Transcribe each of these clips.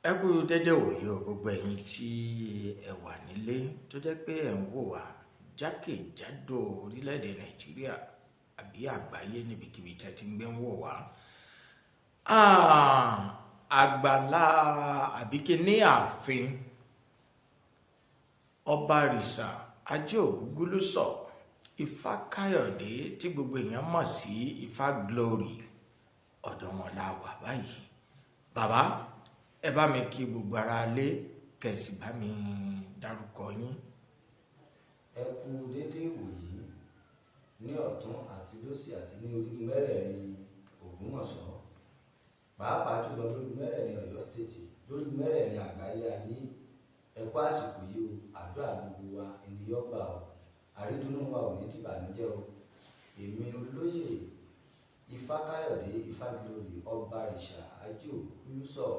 Ẹ kú dédé wòye o, gbogbo ẹ̀yin tí ẹ wà nílé tó jẹ́ pé ẹ̀ ń wò wá jákèjádò orílẹ̀-èdè Nàìjíríà àbí àgbáyé níbikíbi tẹ́ ti ń gbé ń wò wá. Àgbàlá àbí kí ní ààfin Ọbarìṣà Ajé Ògúngúlùsọ̀ Ifákáyọ̀dé tí gbogbo èèyàn mọ̀ sí Ifá Glory, ọ̀dọ̀ wọn la wà báyìí. Bàbá, ẹ bá mi kí gbogbo ara lé, kẹsì bá mi dárúkọ yín. Ẹ kú dédé ìwòyí ní ọ̀tún àti lósì àti ní orígun mẹ́rẹ̀ẹ̀rin Ògbómọ̀ṣọ́, pàápàá jùlọ lórígun mẹ́rẹ̀ẹ̀rin Ọ̀yọ́ State, lórígun mẹ́rẹ̀ẹ̀rin àgbáyé ayé. Ẹ kú àsìkò yìí o. Àdúrà gbogbo wa ènìyàn gbà o, àrídùnnú wa ò ní dìbànújẹ́ o. Èmi olóyè Ifákáyọ̀dé Ifáglory Ọbarìṣà Ajé Ògúngúlùsọ̀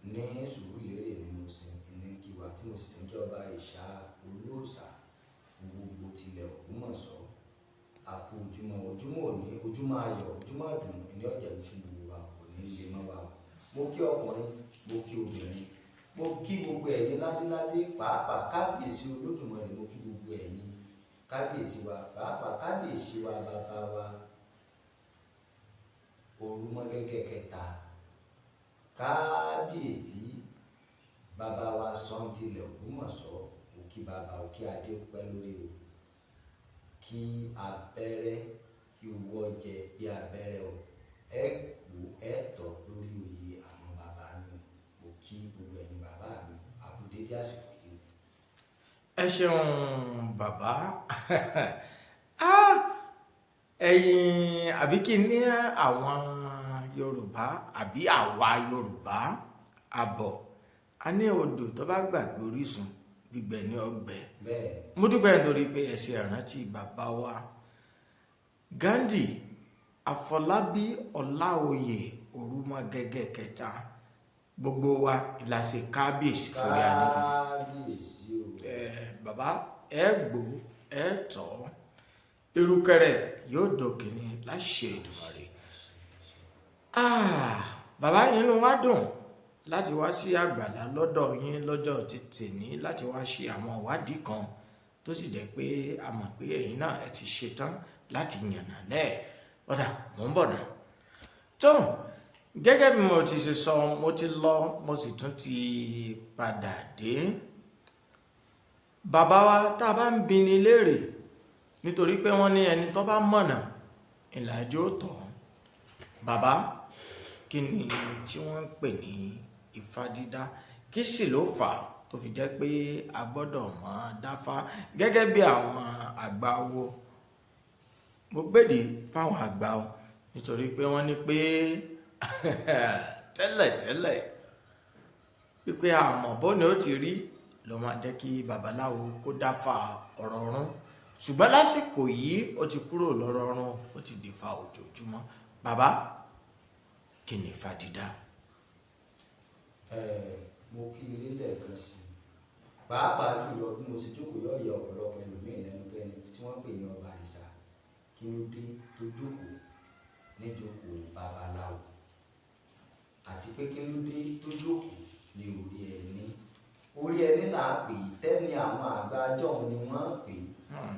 ní Sùúrùlérè ni mo sìn ní kí wa, tí mo sì tún jẹ́ Ọbarìṣà olóòṣà gbogbo tilẹ̀ Ògbómọ̀ṣọ́. Àkú ojúmọ́, ojúmọ́ òní, ojúmọ́ ayọ̀, ojúmọ́ ìdùnnú ìní ọ̀jẹ̀ fún gbogbo wa, kò ní lè mọ́ wa. Mo kí ọkùnrin, mo kí obìnrin, mo kí gbogbo ẹ̀yin ládéládé, pàápàá kábíyèsí Olódùmarè. Mo kí gbogbo ẹ̀yin kábíyèsí wa, pàápàá kábíyèsí wa, bàbá wa Orúmọgẹ́gẹ́ kẹta, kábíyèsí bàbá wa Ṣọ̀ún Ògbómọ̀ṣọ́. Mo kí bàbá o, kí adé pẹ́ lórí o, kí abẹ́rẹ́ kí owó ọjẹ bí abẹ́rẹ́ o, ẹ gbó ẹ tọ́ lórí oyè àwọn bàbá yín. Mo kí gbogbo ẹ̀yin bàbá mi, àkú dédé àsìkò yìí o. Ẹ ṣeun bàbá. Ẹ̀yin àbí kí ní àwọn Yorùbá àbí àwa Yorùbá àbọ̀ a ní odò tó bá gbàgbé orísun, gbígbẹ ní ọgbẹ. Bẹ́ẹ̀. Mo dúpẹ́ nítorí pé ẹ ṣe ìrántí bàbá wa Ghandi Àfọlábí Ọláoyè Orúmọgẹ́gẹ́ kẹta. Gbogbo wa ìlàsẹ kábíyèsí forí adé. Kábíyèsí o. Ẹ bàbá, ẹ gbó ẹ tọ́, irúkẹrẹ yóò dòkìní láṣẹ Èdùmàrè. Bàbá, inú wa dùn láti wá sí àgbàlá lọ́dọ̀ yín lọ́jọ́ ti tèní láti wá ṣe àwọn ìwádìí kan tó sì jẹ́ pé a mọ̀ pé ẹ̀yin náà ẹ ti ṣetán láti yànnà náà. Ọ̀dà mò ń bọ̀ náà. Tó gẹ́gẹ́ bí mo ti ṣe sọ, mo ti lọ, mo sì tún ti padà dé. Bàbá wa, tá a bá ń bi ni léèrè, nítorí pé wọ́n ní ẹni tó bá mọ̀nà ìlàjò tọ̀. Bàbá, kí ni tí wọ́n ń pè ní Ifá dídá? Kí sì ló fà á tó fi jẹ́ pé a gbọ́dọ̀ mọ̀ dáfá gẹ́gẹ́ bí àwọn àgbà wo? Mo gbèdè fáwọn àgbà o, nítorí pé wọ́n ní pé tẹ́lẹ̀tẹ́lẹ̀ wípé àmọ́ bó ni ó ti rí ló máa jẹ́ kí babaláwo kó dáfá ọ̀rọ̀ ọ̀run, ṣùgbọ́n lásìkò yìí ó ti kúrò lọ́rọ̀ ọ̀run, ó ti dìfà ojoojúmọ́. Bàbá, kí ni Ifá dídá? Mo kí ilé lẹ́ẹ̀kan sí i, pàápàá jùlọ bí mo ṣe jókòó yóò yẹ ọ̀pọ̀lọpọ̀ ẹlòmíín lẹ́nu pé ẹni tí wọ́n pè ní Ọbarìṣà, kí ló dé tó jókòó níjókòó babaláwo, àti pé kí ló dé tó jókòó ní orí ẹni? Orí ẹni là á pè é, tẹ́ni àwọn àgbà jọ̀hún ni wọ́n pè é.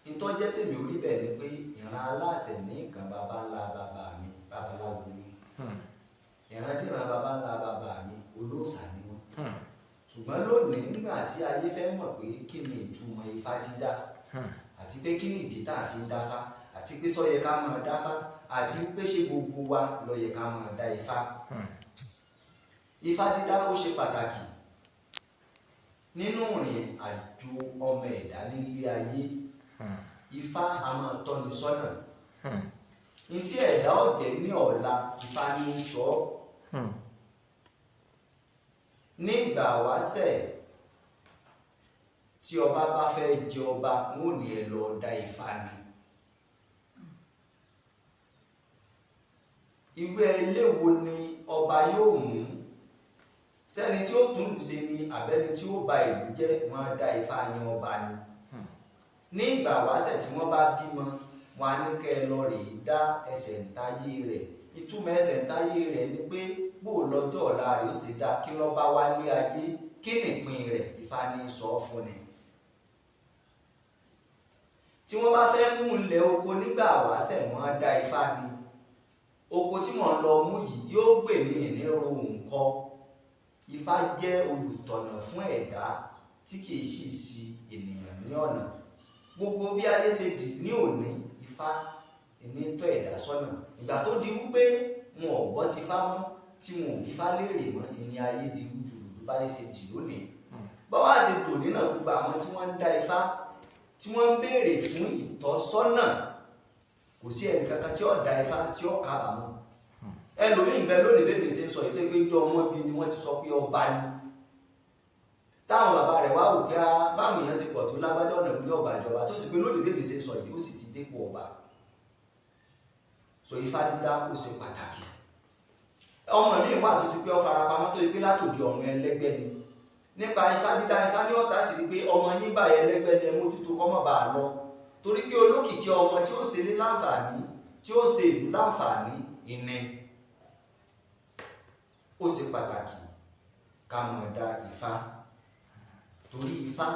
Ìtọ́jẹ́ tèmi orí bẹ́ẹ̀ ni pé ìran aláṣẹ ní ìkan baba ńlá bàbá mi babaláwo ni wọ́n, ìrandíran baba ńlá bàbá mi olóòṣà ni wọ́n. Ṣùgbọ́n lónìí, nígbà tí ayé fẹ́ mọ̀ pé kí ni ìtumọ̀ Ifá dídá, àti pé kí ni ìdí tá a fi ń dáfá, àti pé sọ yẹ ká máa dáfá, àti pé ṣé gbogbo wa ló yẹ ká máa dá Ifá. Ifá dídá ó ṣe pàtàkì nínú ìrìn àjò ọmọ ẹ̀dá nílé ayé. Ifá a máa tọ́ni sọ́nà ní tí ẹ̀dá ọ̀jẹ̀ ní ọ̀la, Ifá ní í sọ ọ́. Ní ìgbà wáṣẹ̀, tí ọba bá fẹ́ jẹ ọba, wọn ò ní ẹ lọ dá Ifá ni. Ìwé eléwo ni ọba yóò mú? Sẹ́ni tí ó tún lù ṣe ni, àbẹ́ni tí ó ba ìlú jẹ́? Wọ́n á dá Ifá yan ọba ni. Ní ìgbà wáṣẹ̀, tí wọ́n bá bímọ, wọn á ní kẹ́ ẹ lọ rèé dá ẹsẹ̀ ńtáyé rẹ̀. Ìtumọ̀ ẹsẹ̀ ńtáyé rẹ̀ ni pé Bó o lọ́jọ́ ọ̀la rẹ̀ ó sì dáa, kí ló bá wá lé ayé, kí nìpín rẹ̀, Ifá ní sọ fún ni. Tí wọ́n bá fẹ́ mú ilẹ̀ oko nígbà wáṣẹ̀, wọ́n dá Ifá ni. Oko tí wọ́n lọ mú yìí yóò gbè ní ìnírò nǹkan. Ifá jẹ́ olùtọ̀nà fún ẹ̀dá tí kìí sì ṣì ènìyàn ní ọ̀nà. Gbogbo bí ayé ṣe dì ní òní, Ifá ní tọ́ ẹ̀dá sọ́nà. Ìgbà tó di wípé wọn ò gbọ́ ti Ifá mọ́, tí wọn ò bí Ifá léèrè mọ́, ìní ayé di rúdurùdu báyé ṣe dì lónìí. Báwa ṣe dòní náà, gbogbo àwọn tí wọ́n ń dá Ifá, tí wọ́n ń béèrè fún ìtọ́sọ́nà, kò sí ẹnì kankan tí ó dá Ifá tí ó kábàámọ̀. Ẹlòmíín bẹ lónìí bébè ṣe ń sọ ètò ìgbé ọmọ bíi ni wọ́n ti sọ pé ọba ni, táwọn bàbá rẹ̀ wá wò pé á báwọn èèyàn ṣe pọ̀ tó, lágbájá ọ̀nà ìpínlẹ̀ ọba ìjọba tó sì pé lónìí bébè ṣe ń sọ yìí, ó sì ti dépò ọba. So Ifá dídá ó ṣe pàtàkì. Ọmọ mi wà tó ti pé ó farapamọ́, tó ti pé látòdì ọ̀run ẹlẹ́gbẹ́ ni. Nípa Ifá dídá, Ifá ní ọ̀tá sì rí pé ọmọ yín báyìí ẹlẹ́gbẹ́ ni, ẹ mójútó kọ́mọ̀ bá a lọ, torí pé olókìkí ọmọ tí ó ṣe ní láǹfààní, tí ó ṣe ìlú láǹfààní ìní. Ó ṣe pàtàkì ká mọ̀ dá Ifá, torí Ifá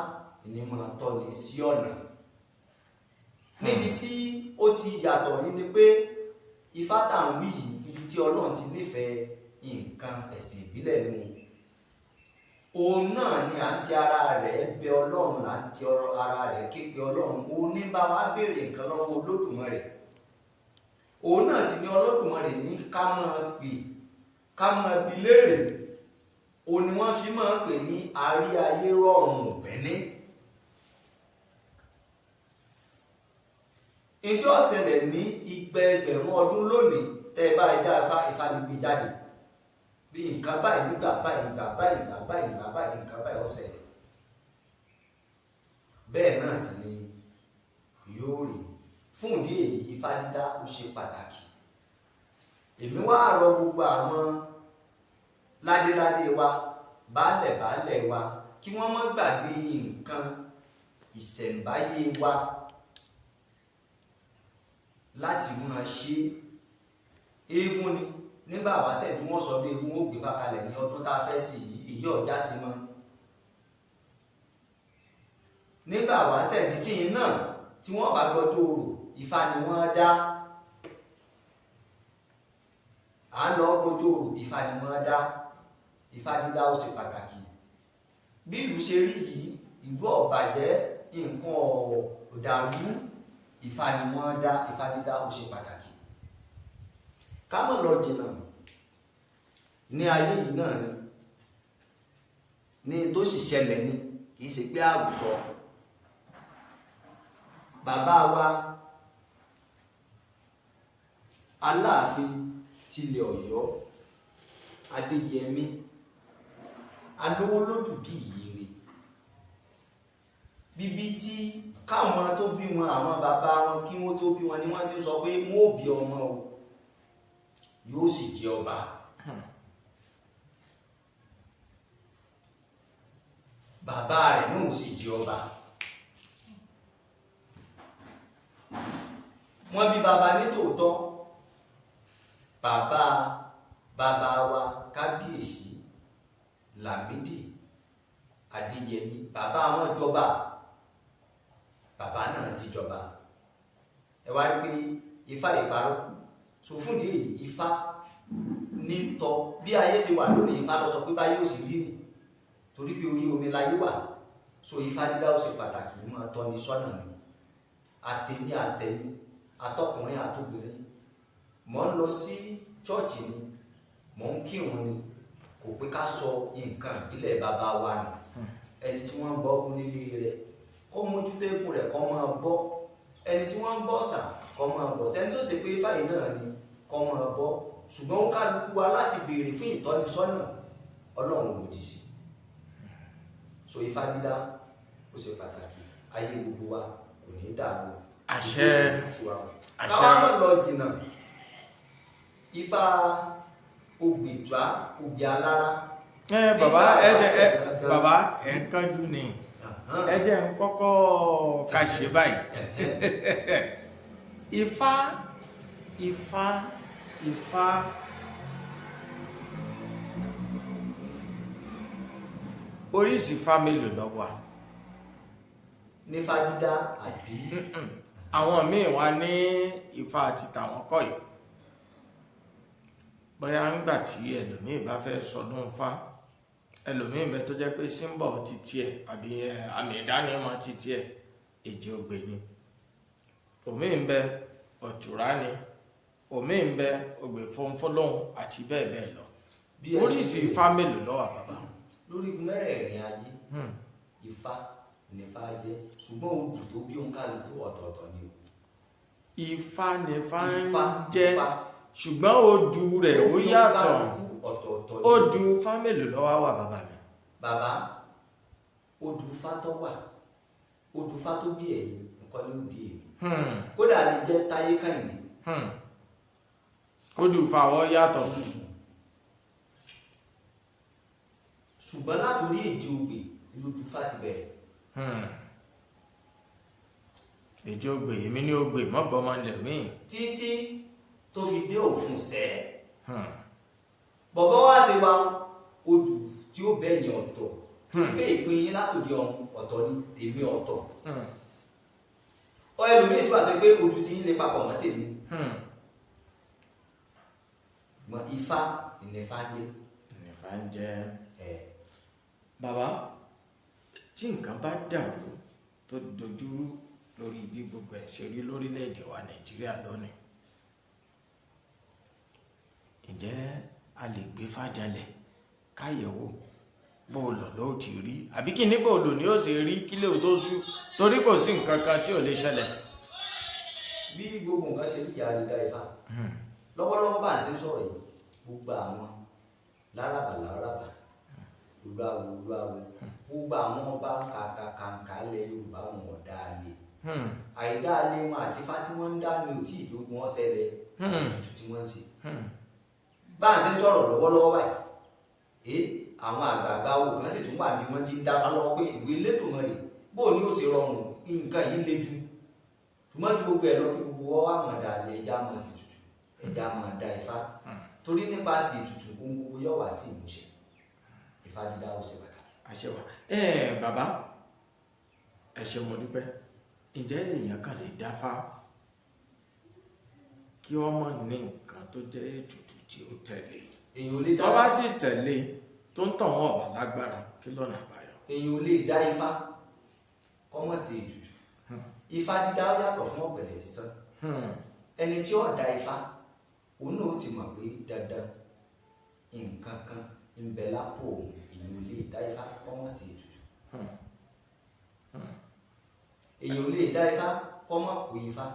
ìní máa tọ́ni sí ọ̀nà. Níbi tí ó ti yàtọ̀ yìí ni pé Ifá tá à ń wí yìí, ibi tí Ọlọ́run ti nífẹ̀ẹ́ nǹkan ẹ̀sìn ìbílẹ̀ nù, òun náà ni à ń ti ara rẹ̀ bẹ Ọlọ́run, là ń ti ara rẹ̀ képe Ọlọ́run. Òun ní bá wa béèrè nǹkan lọ́wọ́ Olódùmarè, òun náà sì ni Olódùmarè ní ká máa pè, ká máa bi léèrè. Òun ni wọ́n fi máa ń pè ní àrí ayé rọrùn ọ̀bẹ́ni. Ntí ó ṣẹlẹ̀ ní igba ẹgbẹ̀rún ọdún lónìí, tẹ́ ẹ bá ẹ dá Ifá, Ifá lè gbé jáde bí nǹkan báyìí nígbà báyìí, ìgbà báyìí, ìgbà báyìí, ìgbà báyìí, nǹkan báyìí ó ṣẹlẹ̀. Bẹ́ẹ̀ náà sì ni yóò rí. Fún ìdí èyí, Ifá dídá ó ṣe pàtàkì. Èmi wá rọ gbogbo àwọn ládéládé wa, baálẹ̀ baálẹ̀ wa, kí wọ́n má gbàgbé nǹkan ìṣẹ̀ǹbáyé wa láti máa ṣe. Eégún ni nígbà wáṣẹ̀, bí wọ́n sọ bí eégún ó gbé fàkalẹ̀ ní ọdún tá a fẹ́ sí yìí, èyí ọ̀já sí mọ́. Nígbà wáṣẹ̀ di sí náà, tí wọ́n bá gbọ́dọ̀ orò, Ifá ni wọ́n dá. À ń lọ gbọ́dọ̀ orò, Ifá ni wọ́n dá. Ifá dídá ó ṣe pàtàkì. Bí ìlú ṣe rí yìí, ìlú ò bàjẹ́, nǹkan ò dàrú, Ifá ni wọ́n dá. Ifá dídá ó ṣe pàtàkì. Ká má lọ jìnnà, ní ayé yìí náà ni ní tó sì ṣẹlẹ̀ ni, kì í ṣe pé àwùsọ. Bàbá wa Aláàfin tilẹ̀ Ọ̀yọ́, Adéyẹmí Alówólódù, bí ìyèrè bíbí tí káwọn tó bí wọn, àwọn bàbá wọn kí wọ́n tó bí wọn ni wọ́n ti ń sọ pé wọ́n ò bí ọmọ o, yóò sì jẹ ọba. Bàbá rẹ̀ náà sì jẹ ọba. Wọ́n bí bàbá nítòótọ́, bàbá bàbá wa Kábíyèsí Lámídì Adéyẹmí, bàbá wọn jọba, bàbá náà sì jọba. Ẹ wá rí pé Ifá ìparọ́. So fún ìdí èyí, Ifá ní tọ́ bí ayé ṣe wà lónìí. Ifá lọ sọ pé báyé ò sì rí nì, torí pé orí omi láyé wà. So Ifá dídá ó ṣe pàtàkì, máa tọ́ni sọ́nà ni. Àtèmi àtẹ̀yìn, àtọkùnrin àtobìnrin, mò ń lọ sí chọ́ọ̀chì ni, mò ń kírun ni, kò pé ká sọ nǹkan ìbílẹ̀ bàbá wa nù. Ẹni tí wọ́n ń bọ́ ọkùn nílé rẹ̀, kó mójútó eégún rẹ̀, kó máa bọ́. Ẹni tí wọ́n ń bọ́ ọ̀sà, kó máa bọ̀. Ẹni tó ṣe pé Ifá yìí náà ni, kó máa bọ́. Ṣùgbọ́n ó kálukú wa láti béèrè fún ìtọ́nisọ́nà, Ọlọ́run lòdì sí. So Ifá dídá ó ṣe pàtàkì. Ayé gbogbo wa kò ní dàrú. Àṣẹ. Àṣẹ. Káwá má lọ jìnnà, Ifá Ògbèjá Ògbè Alára. Ẹ bàbá, ẹ ṣe ẹ bàbá, ẹ ń kánjú ni. Ẹ jẹ́ ń kọ́kọ́ ká ṣe báyìí. Ifá, Ifá, Ifá. Oríṣi Ifá mélòó ló wà? Nífá dídá àbí? Àwọn míì wá ní Ifá àti tàwọn kọ́ yìí, bóyá ńgbà tí ẹlòmíì bá fẹ́ sọdún Ifá, ẹlòmíì bẹ tó jẹ́ pé símbọ̀ ti tiẹ̀ àbí àmì ìdánimọ̀ ti tiẹ̀ èjì ogbè ni, òmíì ń bẹ ọ̀tùrá ni, òmíì ń bẹ ògbè fọnfọlọ́hún àti bẹ́ẹ̀ bẹ́ẹ̀ lọ. Bí ẹ ṣe Oríṣi ń Ifá mélòó ló wà, bàbá? Lórí igun mẹ́rẹ̀ẹ̀rin ayé, Ifá nífá jẹ́, ṣùgbọ́n odù tó bí òǹkàlùkù ọ̀tọ̀ọ̀tọ̀ ni o. Ifá ni Ifá ń Ifá jẹ́, Ifá ṣùgbọ́n odù rẹ̀ tó ó bí yàtọ̀. Òǹkàlùkù ọ̀tọ̀ọ̀tọ̀ ni. Odù Ifá mélòó ló wà wà, bàbá mi? Bàbá, odù Ifá tó wà, odù Ifá tó bí ẹ̀yin nǹkan ni ó bí èmi, kódà lè jẹ́ Táyé Kẹ́hìndé. Odù Ifá wọ́n yàtọ̀. Ṣùgbọ́n látòrí èjì ogbè lodù Ifá ti bẹ̀rẹ̀. Èjì ogbè, èmi ní ogbè mọ́gbọ́mọ lẹ̀mí. Títí tó fi dé òfun sẹ́ẹ̀. Bọ̀bọ́ wá ṣe wa odù tí ó bẹ̀yìn ọ̀tọ̀ pé ìpín yín látòdì ọ̀run ọ̀tọ̀ ni, tèmi ọ̀tọ̀. Ọ ẹlòmíín sì wà tó pé odù tí yín lè papọ̀ mọ́ tèmi. Mọ Ifá ìnífá jẹ́. Ìfá ń jẹ́. Ẹ̀. Bàbá, tí nǹkan bá dàrú tó dojúrú lórí bí gbogbo ẹ̀ ṣe rí lórílẹ̀‐èdè wa Nàìjíríà lónìí, ǹjẹ́ a lè gbé fàjànlẹ̀ káyẹ̀wò bó o lọ ló ti rí, àbí kí ní bó o lò ní ó ṣe rí kílé o tó sú, torí kò sí nǹkan kan tí ò lè ṣẹlẹ̀? Bí gbogbo nǹkan ṣe rí, ìyá lè dá Ifá lọ́wọ́lọ́wọ́ bá a ṣe ń sọ̀rọ̀ yìí. Gbogbo àwọn lárabà lárabà, olúawo olúawo, gbogbo àwọn ọba kàkàkàǹkà ilẹ̀ Yorùbá, wọn ò dáa lé. Àìdáalé wọn àti Ifá tí wọ́n ń dá ní òtí ìdógún ọ̀sẹ̀lẹ̀ ètùtù tí wọ́n ń ṣe. Bá a ṣe ń sọ̀rọ̀ lọ́wọ́lọ́wọ́ báyìí, ẹ àwọn àgbààgbà wo kan sì tún wà bí wọ́n ti ń dábàá lọ́wọ́ pé ìwé Elédùmarè bó ní ó ṣe rọrùn, nǹkan yìí le jù. Ṣùgbọ́n ju gbogbo ẹ̀ lọ, kí gbogbo wọn wà mọ̀ dàlẹ̀, ẹja mọ̀ sí tutù, ẹja mọ̀ da Ifá, torí nípasẹ̀ ètùtù ohun gbogbo yóò wá sí ìmúṣẹ. Ifá dídá ó ṣe pàtàkì. Àṣẹwà ẹ bàbá, ẹ ṣé, mo dúpẹ́. Ǹjẹ́ èèyàn kan lè dáfá kí ọmọ ní nǹkan tó jẹ́ ètùtù tí ó tẹ̀lé? Èèyàn ò lè Tó dá bá sì tẹ̀lé, tó ń tàn wọ́n ọ̀bà lágbára, kí lọ́nà àbáyọ? Èèyàn ò lè dá Ifá kọ́mọ̀ sí ètùtù. Ifá dídá ó yàtọ̀ fún ọ̀pẹ̀lẹ̀ sísán. Ẹni tí ó dá Ifá, òun náà ó ti mọ̀ pé dandan nǹkan kan ń bẹ lápò òun. Èèyàn ò lè dá Ifá kọ́mọ̀ sí ètùtù. Èèyàn ò lè dá Ifá kọ́mọ̀ kó Ifá,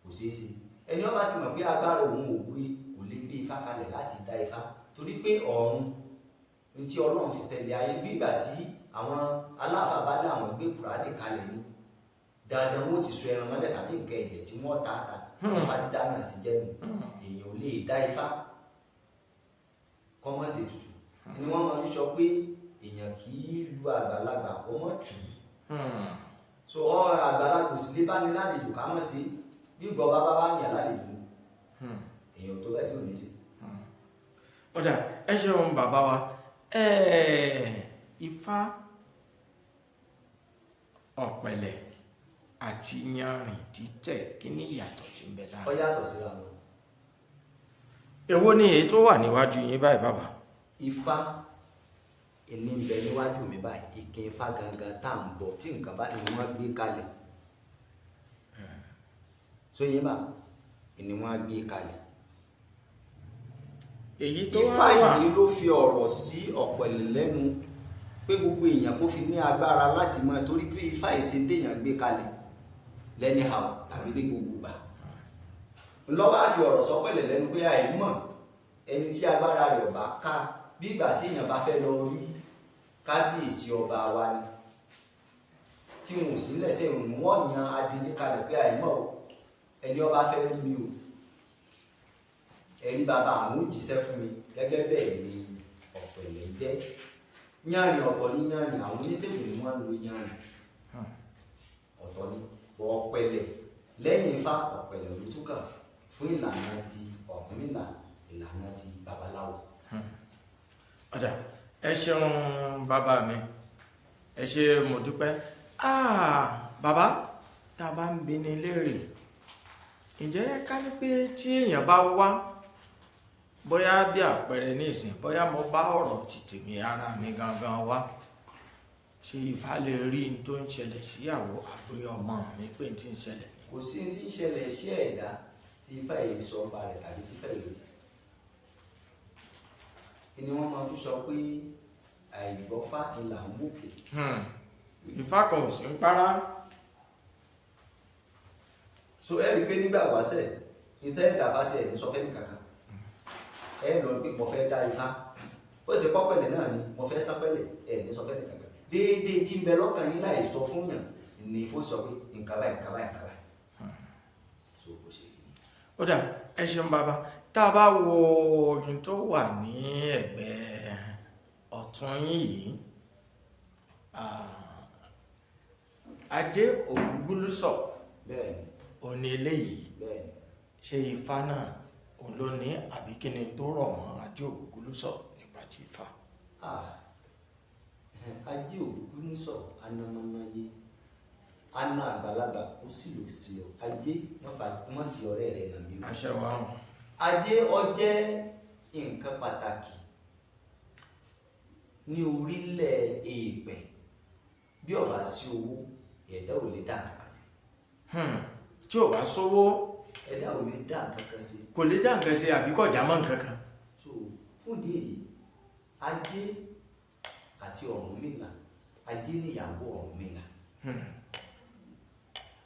kò ṣeé ṣe. Ẹni ó bá ti mọ̀ pé agbára òun ò gbé, kò lè gbé Ifá kalẹ̀ láti dá Ifá, torí pé ọ̀run ní tí Ọlọ́run fi ṣẹlẹ̀ ayé, bí ìgbà tí àwọn aláàfáà bá ní àwọn gbé Kùránì kalẹ̀ ni, dandan wọn ò ti so ẹran mọ́lẹ̀ tàbí nǹkan ẹ̀jẹ̀ tí wọ́n ta ta. Ifá dídá náà sì jẹ́ nù. Èèyàn ò lè dá Ifá kọ́mọ́ sí ètùtù ni wọ́n máa fi sọ pé èèyàn kì í lu àgbàlagbà kọ́mọ́ tù ú. So ọ àgbàlagbà ò sì lè bá ní lálejò ká mọ̀ sí bí ìgbọ́ bá bá bá yàn lálejò ni. Èèyàn tó bẹ́ẹ̀ tí ò ní sí. Ọ̀dà, ẹ ṣeun bàbá wa. Ifá ọ̀pẹ̀lẹ̀ àti yanrìn títẹ̀, kí ni ìyàtọ̀ tí ń bẹ Ó láàrin? yàtọ̀ síra wọn. Èwo ni èyí tó wà níwájú yín báyìí, bàbá? Ifá ìní ń bẹ níwájú mi báyìí. Ìkin Ifá gangan tá à ń bọ̀ tí nǹkan bá ní wọ́n gbé kalẹ̀ sóyè bá ìní wọ́n gbé kalẹ̀. Èyí tó Ifá wá wà yìí ló fi ọ̀rọ̀ sí ọ̀pẹ̀lẹ̀ lẹ́nu pé gbogbo èèyàn kó fi ní agbára láti mọ, torí pé Ifá ìṣe téèyàn gbé kalẹ̀ lẹ́nìhàw tàbí ní gbogbo ìgbà ńlọ́wọ́ á fi ọ̀rọ̀ sọ́pẹ̀lẹ̀ lẹ́nu pé àìmọ̀ ẹni tí agbára rẹ̀ ọ̀bá ká, bí ìgbà tí èèyàn bá fẹ́ lọ rí kábíyèsí ọba wa ni tí wọn ò sí lẹ́sẹ̀, wọ́n yan adelé kalẹ̀ pé àìmọ̀ o, ẹni ọba fẹ́ rí mi o, ẹ̀rí bàbá àwọn ò jíṣẹ́ fún mi. Gẹ́gẹ́ bẹ́ẹ̀ ni ọ̀pẹ̀lẹ̀ jẹ́ yánrin. Ọ̀tọ̀ ní yánrin, àwọn oníṣègùn ni wọ́n ń lo yánrin, ọ̀tọ̀ ní ọ̀pẹ̀lẹ̀. Lẹ́yìn Ifá, ọ̀pẹ̀lẹ̀ ló tún kàn fún ìlànà ti Ọ̀rúnmìlà, ìlànà ti babaláwo. Ọ̀dà, Ẹ ṣeun bàbá mi, ẹ ṣe, mo dúpẹ́. Bàbá, tá a bá ń bi ni léèrè, ǹjẹ́ ká ní pé tí èèyàn bá wá, bóyá bí àpẹẹrẹ ní ìsìn, bóyá mo bá ọ̀rọ̀ tìtì mi ara mi gangan wá, ṣé Ifá lè rí n tó ń ṣẹlẹ̀ síyàwó àbúyọ ọmọ mi pé n ti ń ṣẹlẹ̀ ní? Kò sí tí ń ṣẹlẹ̀ sí ẹ̀dá tí Ifá yìí sọ ọba rẹ̀ tàbí tí Ifá yìí ni wọ́n máa fi sọ pé àìgbọ́fá ìlà ń wòkè. Ifá kan ò sí ń para. So ẹ rí i pé nígbà wáṣẹ̀, ìtẹ́ ẹ̀dá fáṣẹ̀ ẹ̀ ní sọ fẹ́ni kankan. Ẹ lọ pé mo fẹ́ dá Ifá, ó sì pọ́pẹ̀lẹ̀ náà ni mo fẹ́ sápẹ̀lẹ̀, ẹ̀ ní sọ fẹ́ni kankan. Déédéé tí ń bẹ lọ́kàn yín láì sọ fún yàn ní fún sọ pé nǹkan báyìí, nǹkan báyìí, nǹkan báyìí. So bó ṣe rí ni. Ó dà, ẹ ṣeun bàbá. Tá a bá wo ohun tó wà ní ẹ̀gbẹ́ ọ̀tún yín yìí, Ajé Ògúngúlùsọ̀, Bẹ́ẹ̀ni. òní eléyìí. Bẹ́ẹ̀ni. Ṣé Ifá náà òun ló ní, àbí kí ni tó rọ̀ mọ́ Ajé Ògúngúlùsọ̀ nípa ti Ifá? Ajé Ògúngúlùsọ̀ anamọ́náyé aná àgbàlagbà, ó sì lò sí ọ. Ajé má fi ọ̀rẹ́ rẹ̀ nà mí o. Àṣẹ wa. Ajé ó jẹ́ nǹkan pàtàkì ní orílẹ̀ èèpẹ̀. Bí ó bá sí owó, ẹ̀dá ò lè dá nǹkan kan sí. Tí ò bá sówó, Ẹ̀dá ò lè dá nǹkan kan sí. Kò lè dá nǹkan ṣe àbí kò já mọ́ nǹkan kan. So fún ìdí èyí, Ajé àti Ọ̀rúnmìlà, Ajé níyàwó Ọ̀rúnmìlà.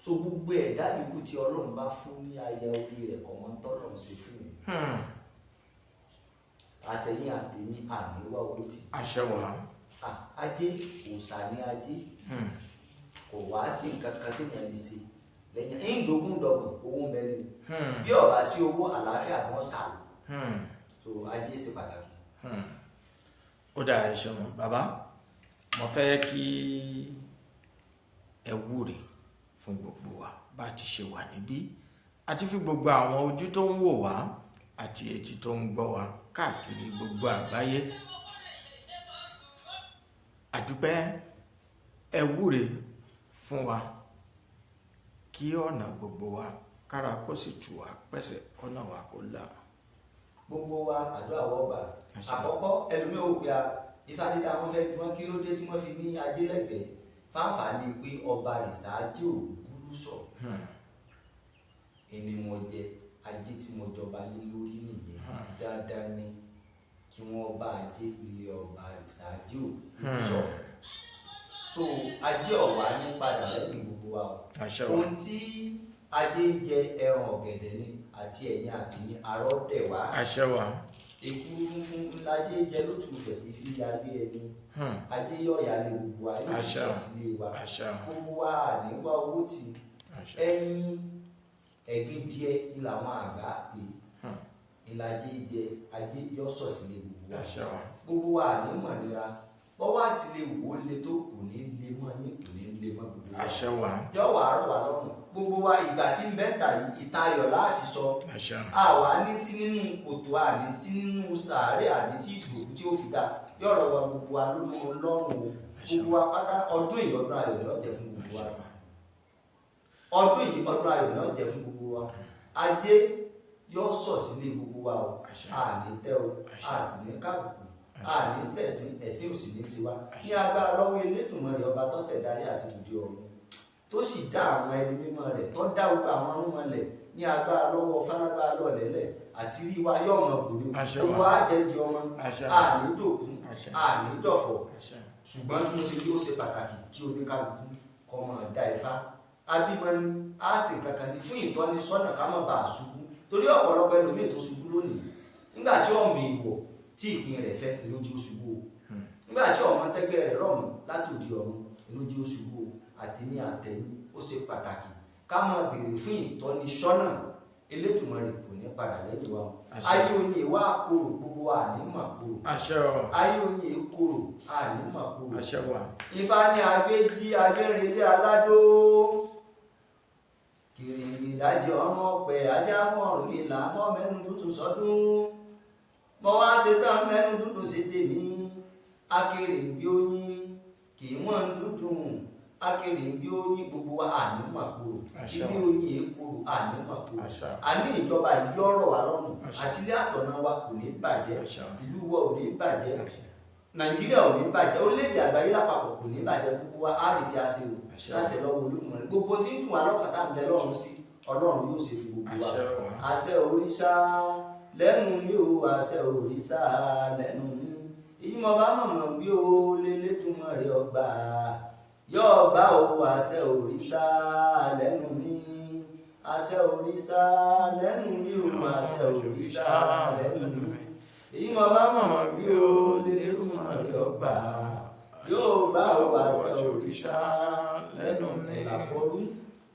So gbogbo ẹ̀dá yòókù tí Ọlọ́run bá fún ní aya orí rẹ̀ kọ̀ mọ́ tọ́lọ́run ṣe fún un. Àtẹ̀yìn àtẹ̀mí àníwá owó tì. Àṣẹ wa. Ajé òòṣà ní Ajé. Kò wá sí nǹkan kan téèyàn lè ṣe lẹ́yìn ìdógún dọ̀gbọ̀n owó ń bẹ ní. Bí ó bá sí owó, àlàáfíà kan sà lọ. So Ajé ṣe pàtàkì. Ó dáa, ẹ ṣeun bàbá. Mo fẹ́ kí ẹ wúre fún gbogbo wa bá a ti ṣe wà níbí, àti fún gbogbo àwọn ojú tó ń wò wá àti etí tó ń gbọ́ wa káàkiri gbogbo àgbáyé. Àdúpẹ́. Ẹ wúre fún wa kí ọ̀nà gbogbo wa kára kó sì tù wá pẹ̀sẹ̀, kọ́nà wa kó là. Gbogbo wa, àdúrà wọ́n gbà. Àṣẹ. Àkọ́kọ́, ẹlòmíì ò pé a Ifá dídá wọn fẹ́ bí wọn, kí ló dé tí wọ́n fi ní Ajé lẹ́gbẹ̀ẹ́? Fáǹfààní pé ọba rìsà Ajé Ògúngúlùsọ̀ èmi mo jẹ Ajé tí mo jọba lé lórí nìyẹn. Dandan ni kí wọ́n bá Ajé ilé ọba rìsà Ajé Ògúngúlùsọ̀. So Ajé ọ̀wá ní padà lẹ́yìn gbogbo wa o. Àṣẹ wa. Ohun tí Ajé ń jẹ, ẹran ọ̀gẹ̀dẹ̀ ni, àti ẹ̀yìn àti àrọ́ dẹ̀ wá. Àṣẹ wa. Èkuru funfun ńlájé jẹ lótùfẹ̀ tí fi yálé ẹni. Ajé yọ̀ yálé gbogbo wa, yóò sì Àṣẹ. sọ sílé wa. Àṣẹ. Gbogbo wa ní wá owó tì. Àṣẹ. Ẹyin ẹ̀gín díẹ̀ ní làwọn àgbà pè ìlàjé jẹ. Ajé yọ̀ sọ sílé gbogbo wa. Àṣẹ wa. Gbogbo wa ní mọ̀nira bọ́wọ́ àti lè wò ó le tó, kò ní lè mọ́ yín, kò ní lè mọ́ gbogbo wa. Àṣẹ wa. Yọ̀ wà á rọ̀ wá lọ́rùn gbogbo wa. Ìgbà tí ń bẹ́ńtà yìí, ìtayọ̀ láàfin sọ. Àṣẹ. Àwa ní sí nínú kòtò, àní sí nínú sàárè, àní tí ìdòwú tí ó fi dá yọ̀rọ̀ wa gbogbo wa ló mú lọ́rùn o. Àṣẹ. Gbogbo wa pátá, ọdún yìí, ọdún ayọ̀ ni ó jẹ́ fún gbogbo wa. Àṣẹ wa. Ọdún yìí, ọdún ayọ̀ ni ó jẹ́ fún gbogbo wa. Ajé yóò sọ̀ sílé gbogbo wa o. Àṣẹ. Àní tẹ́ o. Àṣẹ. A sì ní kábùkù. Àṣẹ. Àní sẹ̀sìn, ẹ̀sìn ò sì ní sí wa. Ní agbára lọ́wọ́ Elédùmarè, ọba tó ṣẹ̀dá ayé àti òde ọ̀run, tó sì dá àwọn ẹni mímọ́ rẹ̀, tó dá gbogbo àwọn arúnmọlẹ̀, ní agbára lọ́wọ́ fálágbára lọ́lẹ́lẹ̀, àṣírí wa yóò mọ̀ bò ní. Àṣẹ Gbogbo wa. àjẹjẹ ọmọ. Àṣẹ. Àní dòkú. Àṣẹ. Àní dọ̀fọ̀. Àṣẹ. Ṣùgbọ́n bí mo ṣe rí, ó ṣe pàtàkì kí oníkálukú kó máa dá Ifá. Abímọ ni a sì kankan ní fún ìtọ́nisọ́nà, ká má bàa ṣubú, torí ọ̀pọ̀lọpọ̀ ẹlòmíì tó ṣubú lónìí, nígbà tí ọmọ ìwọ̀ tí ìpín rẹ̀ fẹ́ lójú ó ṣubú o, nígbà tí ọmọ tẹ́gbẹ́ rẹ̀ rọ̀mù láti òdi ọ̀run lójú ó ṣubú o. Àtẹ̀mí àtẹ̀yìn, ó ṣe pàtàkì ká máa béèrè fún ìtọ́nisọ́nà. Elédùmarè kò ní padà lẹ́yìn wa o. Àṣẹ. Ayé oyin ìwà korò, gbogbo wa ní mà korò. Àṣẹ o. Ayé oyin korò, àní mà korò. Àṣẹ wa. Ifá ní agbéjí agbérelé aládó kìrìngì dájẹ ọmọ ọpẹ ajá fún Ọ̀rúnmìlà fún mẹ́nu dúdú sọdún. Mo wá ṣe tán, mẹ́nu dúdú sí tèmi. Akèrèǹgbè oyin kì í wọ́n ń dúdùn, akèrèǹgbè oyin gbogbo wa àní màkòrò, Àṣẹ. ilé oyin èkóró àní màkòrò. Àṣẹ. Àní ìjọba yìí ọ̀rọ̀ wa lọ́rùn, Àṣẹ. àti ilé àtọ̀nà wa kò ní bàjẹ́, Àṣẹ. ìlú wa ò ní bàjẹ́, Nàìjíríà ò ní bàjẹ́, orílẹ̀-èdè àgbáyé lápapọ̀ kò ní bàjẹ́. Gbogbo wa á retí àṣẹ o, Àṣẹ. láṣẹ lọ́wọ́ Olódùmarè. Gbogbo tí ń dùn wá lọ́kàn tá à ń bẹ lọ́run sí, Ọlọ́run yóò ṣe fún gbogbo wa. Àṣẹ o. Àṣẹ òrìṣà lẹ́nu mi o, àṣẹ òrìṣà lẹ́nu mi, èyí mo bá mọ̀mọ́ wí o, lélẹ́dùmarè ọgbà yóò gbà o. Àṣẹ òrìṣà lẹ́nu mi, àṣẹ òrìṣà lẹ́nu mi o, àṣẹ òrìṣà lẹ́nu mi, èyí mo bá mọ̀mọ́ wí o, lélẹ́dùmarè ọgbà yóò gbà o. Àṣẹ òrìṣà lẹ́nu mi. Ẹ̀làbọ̀rú,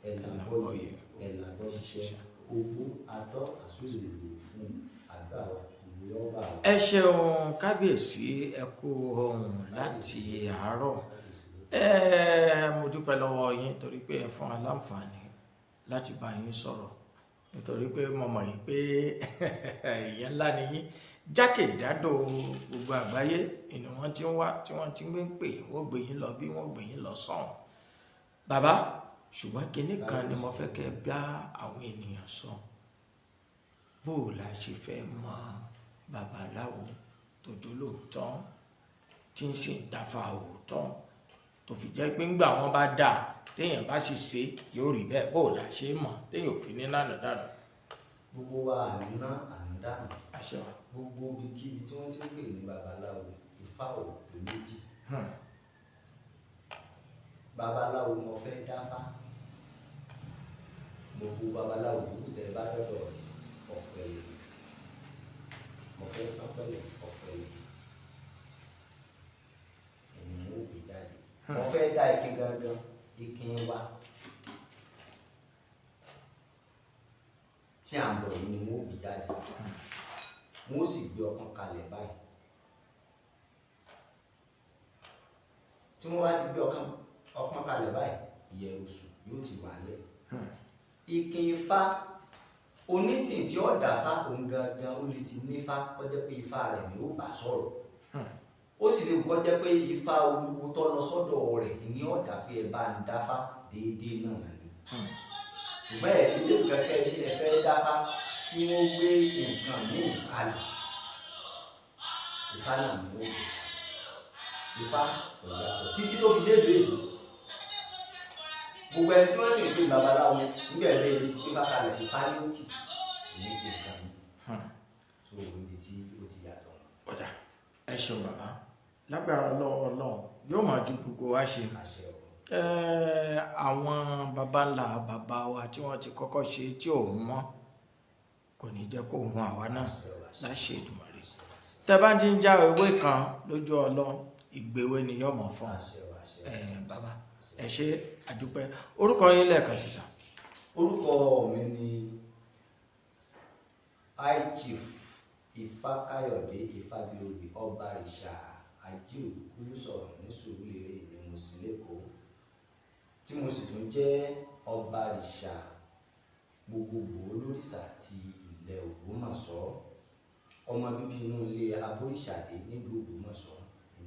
ẹ̀làbọ̀yè, ẹ̀làbọ̀ ṣiṣẹ́, ogbó atọ́ àsúrò fún àdúrà wa, ìwé ọba wa. Ẹ ṣeun kábíyèsí, ẹ kú ohùn láti àárọ̀. Ẹ mo dúpẹ́ lọ́wọ́ yín torí pé ẹ fún wa láǹfààní láti bá yín sọ̀rọ̀, nítorí pé mo mọ̀ yín pé èèyàn ńlá ni yín jákèjádò gbogbo àgbáyé. Ìní wọ́n ti ń wá tí wọ́n ti ń gbé ń pè, wọ́n gbé yín lọ bí wọ́n gbé yín lọ sọ̀hún bàbá. Ṣùgbọ́n kinní kan ni mo fẹ́ kẹ́ bá àwọn ènìyàn sọ: bó o la ṣe fẹ́ mọ babaláwo tó jólóòtọ́, tí ń ṣe ń dáfà òótọ́, tó fi jẹ́ pé ńgbà wọn bá dà, téèyàn bá sì ṣe yóò rí bẹ́ẹ̀? Bó o la ṣe mọ̀ téèyàn ò fi ní lánàá dànù? Gbogbo wa àní ná àní dànù. Àṣẹ wa. Gbogbo ibikíbi tí wọ́n ti ń pè ní babaláwo, Ifá ò pé méjì. Babaláwo mo fẹ́ dáfá, gbogbo babaláwo yòówù tẹ́ bá dọ́dọ̀ rẹ̀, ọ̀pẹ̀lẹ̀ mo fẹ́ sánpẹ̀lẹ̀, ọ̀pẹ̀lẹ̀ ẹ̀mí mo gbé jáde. Mo fẹ́ dá ikin gangan, ikin wa tí à ń bọ̀ yìí ni mo gbé jáde. Mo sì gbé ọpọ́n kalẹ̀ báyìí. Tí wọ́n bá ti gbé ọpọ́n kalẹ̀ báyìí, ìyẹ̀rùsù yóò ti wà lẹ̀. Ikin ifá onítìǹ tí ó dà fá òun gangan, ó lè ti nífá kọjá pé ifá rẹ̀ ni ó bá sọ̀rọ̀. Ó sì lè kọjá pé ifá olúwo tó lọ sọ́dọ̀ rẹ̀ ní ọ̀dà pé ẹ bá ń dáfá déédéé náà ni. Ṣùgbọ́n ẹ̀ ilé kẹ̀kẹ́ ní ẹ fẹ́ dáfá kí wọ́n gbé nǹkan míì kalẹ̀, ifá náà ni wọ́n gbé. Ifá kò yàtọ̀ títí tó fi dé ìlú èyí. Gbogbo ẹni tí wọ́n sì ń pè babaláwo nígbà ẹ̀rẹ́ yìí ti pé fákalẹ̀, ifá ní òkè ní kí nǹkan mi tó níbi tí ó ti yàtọ̀. Ọ̀dà, ẹ ṣeun bàbá. Lágbára lọ́wọ́ Ọlọ́run, yóò máa ju gbogbo wa ṣe. Àṣẹ o. Àwọn baba ńlá bàbá wa tí wọ́n ti kọ́kọ́ ṣe tí òun wọn kò ní jẹ́ kó hun àwa náà. Àṣẹ o, àṣẹ. Láṣẹ Èdùmàrè, tẹ́ bá ti ń já ewé kan lójú ọlọ́, ìgbéwé ni yóò mọ̀ fún. Àṣẹ o, àṣẹ o. Bàbá, ẹ ṣé àdúpẹ́. Orúkọ yín lẹ́ẹ̀kan sísà? Orúkọ mi ni High Chief Ifákáyọ̀dé Ifágilóyè, Ọbaríṣà Ajíòkú sọ̀rọ̀ ní Sùúrùlérè ní Mùsìn lẹ́kọ̀ọ́, tí mo sì tún jẹ́ Ọbaríṣà gbogbogbò olórìṣà ti ilẹ̀ Ògbómọ̀ṣọ́. Ọmọ bíbí inú ilé Aboríṣàdé nílùú Ògbómọ̀ṣọ́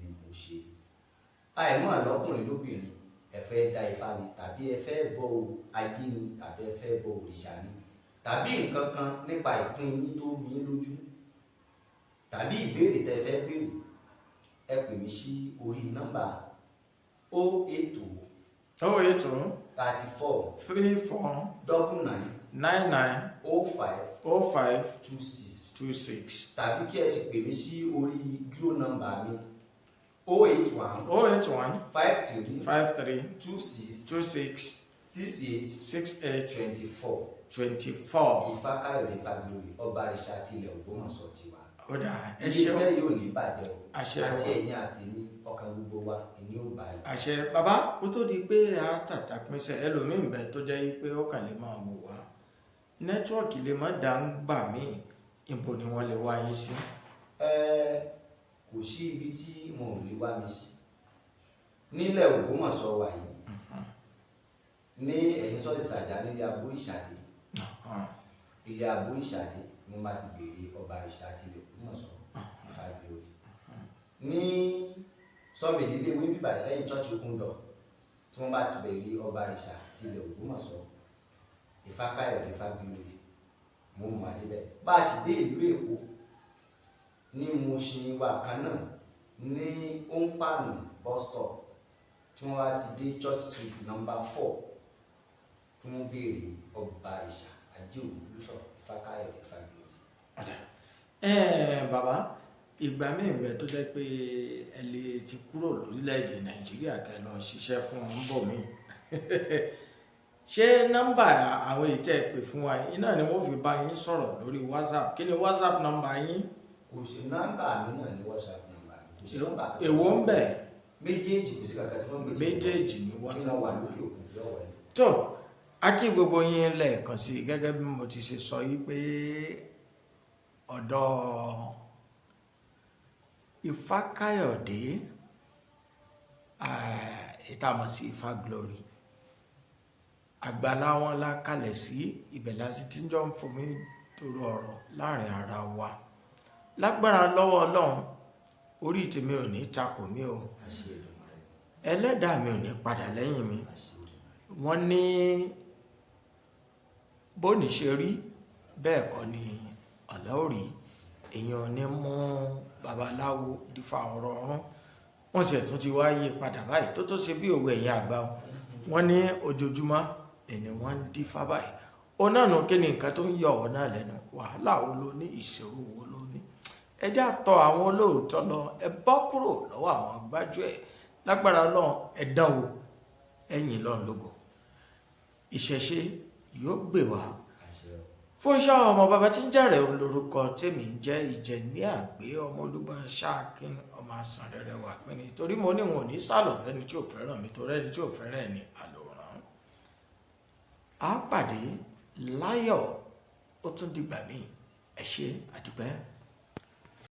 ni mo ṣe. Àìmọ́ lọ́kùnrin lóbìnrin, ẹ fẹ́ dá ifá ni, tàbí ẹ fẹ́ bọ ajé ni, tàbí ẹ fẹ́ bọ òrìṣà ni, tàbí nǹkan kan nípa ìpín yín tó rú yín lójú, tàbí ìbéèrè tẹ́ fẹ́ béèrè, ẹ pè mí sí orí nọ́mbà 080 080 34 34 99 99 05 05 26. 26. Tàbí kí ẹ sì pè mí sí orí Glo nọ́mbà mi, 081 081 53 53 26 26 68 68 24. 24. Ifákáyọ̀dé Ifágilóyè, Ọbaríṣà ti ilẹ̀ Ògbómọ̀ṣọ́ tiwa. Ọ̀dà, ẹ Iléeṣẹ́ ṣeun. yóò ní bàjẹ́ o. Àṣẹ Àti wa. ẹ̀yin àtèmi, ọkàn gbogbo wa ìní ò balẹ̀. Àṣẹ bàbá. Kó tó di pé a tàtà pínṣẹ, ẹlòmíín bẹ tó jẹ́ pé ó kàn lè máa wò wá, network lè má dá ń gbà míì, ibo ni wọ́n lè wá yín sí? Ẹ kò sí ibi tí wọn ò lè wá mi sí nílẹ̀ Ògbómọ̀ṣọ́ wa yìí, ní ẹ̀yìn sọ́ọ̀sì Sàjà, nílé Aboríṣàdé. Ilé Aboríṣàdé ni wọ́n bá ti béèrè Ọbaríṣà ti ilẹ̀ Ògbómọ̀ṣọ́ Ifágilóyè ní. Sawmill ilé ìwé bíbà lẹ́yìn church Okundọ̀, tí wọ́n bá ti bẹ̀rẹ̀ ọba àrìṣà ti ilẹ̀ Ògbómọ̀ṣọ́, Ifákáyọ̀dé Fágilórí, mo mọ̀ adébẹ̀. Bá a sì dé ìlú Èkó ní Mushin wa kan náà ní Òǹpànù bus stop, tí wọ́n bá ti dé Church Street number 4, tí wọ́n béèrè ọba àrìṣà Ajé Ògúnlùsọ Ifákáyọ̀dé Fágilórí. Ọ̀dà bàbá, ìgbà míì ń bẹ tó jẹ́ pé ẹ lè ti kúrò lórílẹ̀‐èdè Nàìjíríà kẹ́ lọ ṣiṣẹ́ fún wọn bọ̀ mí. Ṣé nọ́mbà àwọn èyí tẹ́ ẹ pè fún wa yìí náà ni wọ́n fi bá yín sọ̀rọ̀ lórí WhatsApp? Kí ni WhatsApp nọ́mbà yín? Kò sí nọ́mbà mi náà ní WhatsApp nọ́mbà mi, kò sí nọ́mbà kankan. Èwo ń bẹ? Méjèèjì, kò sí kankan tí wọ́n méjì. Méjèèjì ní kí WhatsApp. Wọ́n wà lókè òkun yóò wọlé. Tó a kí gbogbo yín lẹ́ẹ̀kan sí i gẹ́gẹ́ bí mo ti ṣe sọ yìí pé ọ̀dọ̀ Ifákáyọ̀dé ìtàmọ̀ sí Ifá Glory, àgbàlá wọn la kalẹ̀ sí ibẹ̀ láti tí ń jọ ń fomi toro ọ̀rọ̀ láàrin ara wa. Lágbára lọ́wọ́ Ọlọ́run, orí tèmi ò ní takò mí o. Àṣẹ Èdùmàrè. Ẹlẹ́dàá mi ò ní padà lẹ́yìn mi. Àṣẹ Èdùmàrè. Wọ́n ní bóní ṣe rí bẹ́ẹ̀ kọ́ ni ọ̀la ò rí. Èèyàn ní mú babaláwo dífá ọ̀rọ̀ ọ̀run. Wọ́n sì tún ti wá yí padà báyìí tó tó ṣe bí òwe ẹ̀yìn àgbà o. Wọ́n ní ojoojúmọ́ ẹni wọ́n ń dífá báyìí. Ó náà nù, kí ni nǹkan tó ń yọ ọ̀ náà lẹ́nu? Wàhálà wo ló ní? Ìṣòro wo ló ní? Ẹ já tọ̀ àwọn olóòótọ́ lọ, ẹ bọ́ kúrò lọ́wọ́ àwọn gbájúẹ̀. Lágbára Ọlọ́run, ẹ dánwò ẹ̀yìn lọ́n lógo. Ìṣẹ̀ṣe yóò gbè wá. Àṣẹ o. Fúnṣọ́ ọmọ bàbá tí ń jẹ́rẹ̀ lórúkọ tèmi ń jẹ́. Ìjẹ́ ní àgbé ọmọ olúgbọ́n ṣáàkín ọmọ àsàn rẹ̀ wà pín ní torí mo ní wọn ò ní sálọ̀ fẹ́ni tí ò fẹ́ràn mi, torí ẹni tí ò fẹ́ràn ẹni àlòrán. Á pàdé láyọ̀, ó tún dìgbà míì. Ẹ ṣé, àdúpẹ́.